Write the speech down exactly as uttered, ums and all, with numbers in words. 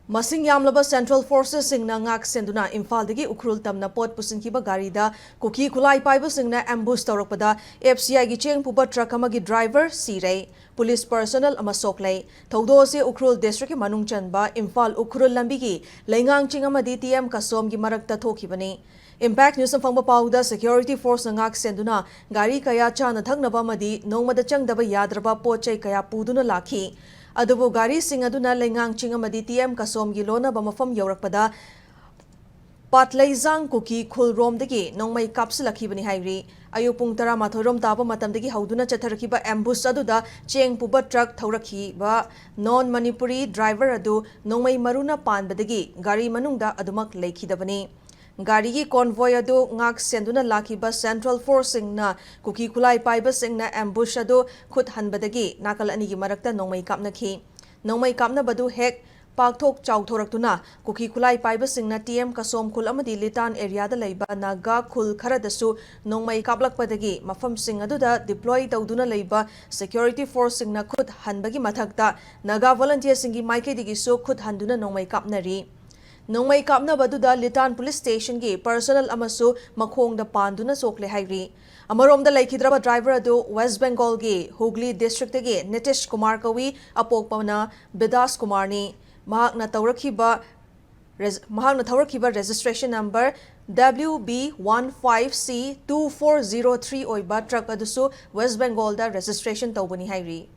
ꯃꯁꯤꯡ ꯌꯥꯝꯂꯕ Central Forcesꯁꯤꯡꯅ ꯉꯥꯛ ꯁꯦꯟꯗꯨꯅ ꯏꯝꯐꯥꯜꯗꯒꯤ ꯎꯈ꯭ꯔꯨꯜ ꯇꯝꯅ ꯄꯣꯠ ꯄꯨꯁꯤꯟꯈꯤꯕ ꯒꯥꯔꯤꯗ ꯀꯨꯀꯤ ꯈꯨꯠꯂꯥꯏ ꯄꯥꯏꯕꯁꯤꯡꯅ ambush ꯇꯧꯔꯛꯄꯗ F C Iꯒꯤ ꯆꯦꯡ ꯄꯨꯕ truck ꯑꯃꯒꯤ driver ꯁꯤꯔꯦ꯫ Police personnel ꯑꯃ ꯁꯣꯛꯂꯦ꯫ ꯊꯧꯗꯣꯛ ꯑꯁꯤ ꯎꯈ꯭ꯔꯨꯜ districtꯀꯤ ꯃꯅꯨꯡ ꯆꯟꯕ ꯏꯝꯐꯥꯜ ꯎꯈ꯭ꯔꯨꯜ ꯂꯝꯕꯤꯒꯤ ꯂꯩꯉꯥꯡ ꯆꯤꯡ ꯑꯃꯗꯤ T M ꯀꯁꯣꯝꯒꯤ ꯃꯔꯛꯇ ꯊꯣꯛꯈꯤꯕꯅꯤ꯫ Impact Newsꯅ ꯐꯪꯕ ꯄꯥꯎꯗ, security forceꯅ ꯉꯥꯛ ꯁꯦꯟꯗꯨꯅ ꯒꯥꯔꯤ ꯀꯌꯥ ꯆꯥꯅ ꯊꯛꯅꯕ ꯑꯃꯗꯤ ꯅꯣꯡꯃꯗ ꯆꯪꯗꯕ ꯌꯥꯗ꯭ꯔꯕ ꯄꯣꯠ ꯆꯩ ꯀꯌꯥ ꯄꯨꯗꯨꯅ ꯂꯥꯛꯈꯤ꯫ ꯑꯗꯨꯕꯨ ꯒꯥꯔꯤꯁꯤꯡ ꯑꯗꯨꯅ ꯂꯩꯉꯥꯡ ꯆꯤꯡ ꯑꯃꯗꯤ T M ꯀꯁꯣꯝꯒꯤ ꯂꯣꯟꯅꯕ ꯃꯐꯝ ꯌꯧꯔꯛꯄꯗ ꯄꯥꯠꯂꯩꯖꯥꯡ ꯀꯨꯀꯤ ꯈꯨꯜꯔꯣꯝꯗꯒꯤ ꯅꯣꯡꯃꯩ ꯀꯥꯞꯁꯤꯜꯂꯛꯈꯤꯕꯅꯤ ꯍꯥꯏꯔꯤ꯫ ꯑꯌꯨꯛ ꯄꯨꯡ ꯇꯔꯥꯃꯥꯊꯣꯏ ꯔꯣꯝ ꯇꯥꯕ ꯃꯇꯝꯗꯒꯤ ꯍꯧꯗꯨꯅ ꯆꯠꯊꯔꯛꯈꯤꯕ ambush ꯑꯗꯨꯗ ꯆꯦꯡ ꯄꯨꯕ truck ꯊꯧꯔꯛꯈꯤꯕ non Manipuri driver ꯑꯗꯨ ꯅꯣꯡꯃꯩ ꯃꯔꯨꯅ ꯄꯥꯟꯕꯗꯒꯤ ꯒꯥꯔꯤ ꯃꯅꯨꯡꯗ ꯑꯗꯨꯃꯛ ꯂꯩꯈꯤꯗꯕꯅꯤ꯫ ꯒꯥꯔꯤꯒꯤ convoy ꯑꯗꯨ ꯉꯥꯛ ꯁꯦꯟꯗꯨꯅ ꯂꯥꯛꯈꯤꯕ Central Forceꯁꯤꯡꯅ ꯀꯨꯀꯤ ꯈꯨꯠꯂꯥꯏ ꯄꯥꯏꯕꯁꯤꯡꯅ ambush ꯑꯗꯨ ꯈꯨꯠ ꯍꯟꯕꯗꯒꯤ ꯅꯥꯀꯜ ꯑꯅꯤꯒꯤ ꯃꯔꯛꯇ ꯅꯣꯡꯃꯩ ꯀꯥꯞꯅꯈꯤ꯫ ꯅꯣꯡꯃꯩ ꯀꯥꯞꯅꯕꯗꯨ ꯍꯦꯛ ꯄꯥꯛꯊꯣꯛ ꯆꯥꯎꯊꯣꯔꯛꯇꯨꯅ ꯀꯨꯀꯤ ꯈꯨꯠꯂꯥꯏ ꯄꯥꯏꯕꯁꯤꯡꯅ T M ꯀꯁꯣꯝ ꯈꯨꯜ ꯑꯃꯗꯤ ꯂꯤꯇꯥꯟ areaꯗ ꯂꯩꯕ ꯅꯥꯒꯥ ꯈꯨꯜ ꯈꯔꯗꯁꯨ ꯅꯣꯡꯃꯩ ꯀꯥꯞꯂꯛꯄꯗꯒꯤ ꯃꯐꯝꯁꯤꯡ ꯑꯗꯨꯗ deploy ꯇꯧꯗꯨꯅ ꯂꯩꯕ security forceꯁꯤꯡꯅ ꯈꯨꯠ ꯍꯟꯕꯒꯤ ꯃꯊꯛꯇ ꯅꯥꯒꯥ volunteerꯁꯤꯡꯒꯤ ꯃꯥꯏꯀꯩꯗꯒꯤꯁꯨ ꯈꯨꯠ ꯍꯟꯗꯨꯅ ꯅꯣꯡꯃꯩ ꯀꯥꯞꯅꯔꯤ꯫ ꯅꯣꯡꯃꯩ ꯀꯥꯞꯅꯕꯗꯨꯗ ꯂꯤꯇꯥꯟ police stationꯒꯤ personnel ꯑꯃꯁꯨ ꯃꯈꯣꯡꯗ ꯄꯥꯟꯗꯨꯅ ꯁꯣꯛꯂꯦ ꯍꯥꯏꯔꯤ꯫ ꯑꯃꯔꯣꯝꯗ ꯂꯩꯈꯤꯗ꯭ꯔꯕ driver ꯑꯗꯨ West Bengalꯒꯤ Hooghly districtꯇꯒꯤ ꯅꯤꯇꯤꯁ ꯀꯨꯃꯥꯔ ꯀꯧꯏ, ꯑꯄꯣꯛꯄꯅ ꯕꯤꯗꯥꯁ ꯀꯨꯃꯥꯔꯅꯤ꯫ ꯃꯍꯥꯛꯅ ꯇꯧꯔꯛꯈꯤꯕ ꯔꯦꯖ-, ꯃꯍꯥꯛꯅ ꯊꯧꯔꯛꯈꯤꯕ registration number W B one five C two four zero three ꯑꯣꯏꯕ truck ꯑꯗꯨꯁꯨ West Bengalꯗ registration ꯇꯧꯕꯅꯤ ꯍꯥꯏꯔꯤ꯫